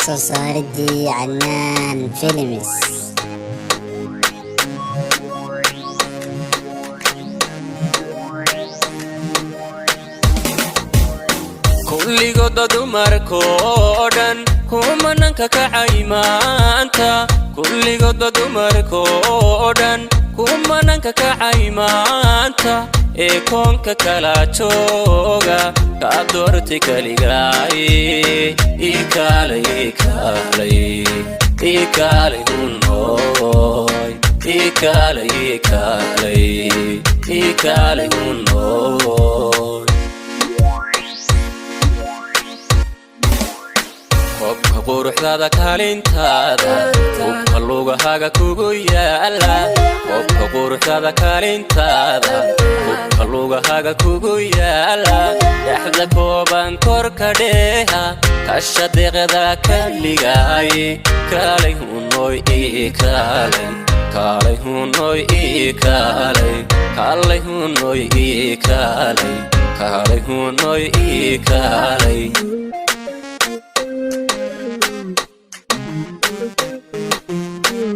Soo saaridii Cadnaan Films. Kulligooda dumarkoo dhan kumananka kacay maanta, kulligooda dumarkoo dhan kumananka kacay maanta ee koonka kala jooga, kaa doortay kaligaay. Ikaalay, ikaalay, ikaalay hunoy, ikaalay, ikaalay, ikaalay hunoy. Hobka quruxdaada kaalintaada, hubka lugahaga kugu yaala. Hobka quruxdaada kaalintaada, hubka lugahaga kugu yaala. Dhexda kooban korka dheeha, kasha deeqda kaligaay. Kaalay hunoy, kaalay, kaalay hunoy, kaalay, kaalay hunoy, kaalay, kaalay hunoy, kaalay.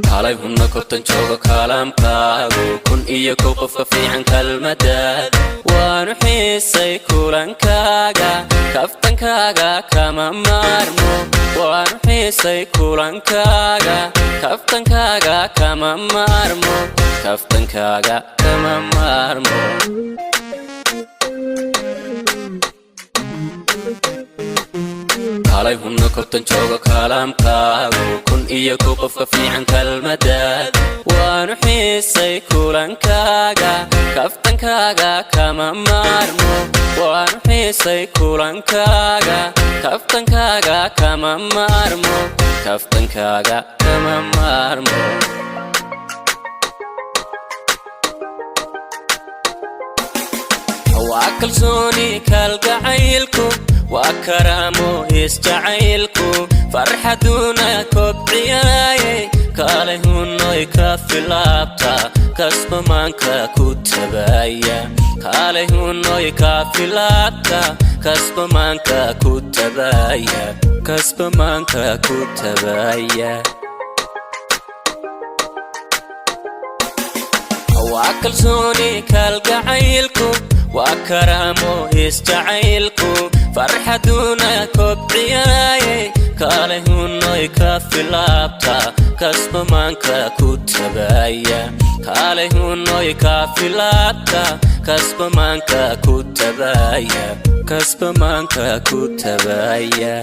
Kaalay hunna kobtan jooga kaalamkaagu, 1001 qofka fiican kalmadaad. Waanu xiisay kulankaaga, kaftankaaga kama maarmo. Waanu xiisay kulankaaga, kaftankaaga kama maarmo, kaftankaaga kama maarmo. Kaalay hunna kobtan jooga kaalamkaagu, 1001 qofka fiican kalmadaad. Waanu xiisay kulankaaga, kaftankaaga kama maarmo. Waanu xiisay kulankaaga, kaftankaaga kama maarmo, kaftankaaga kama maarmo. Waa kalsooni kalgacaylku, waa karaamo isjacaylku, farxaduna kobciyaaye. Kaalay hunoy, ka filaabta kasbamaanka ku tabaaya. Kaalay hunoy, ka filaabta kasbamaanka ku tabaaya, kasbamaanka ku tabaaya. Waa kalsooni kalgacaylku, waa karaamo isjacaylku, farxaduna kobciyaaye. Kaalay hunoy, ka filaabta kasbamaanka ku tabaaya. Kaalay hunoy, ka filaabta kasbamaanka ku tabaaya, kasbamaanka ku tabaaya.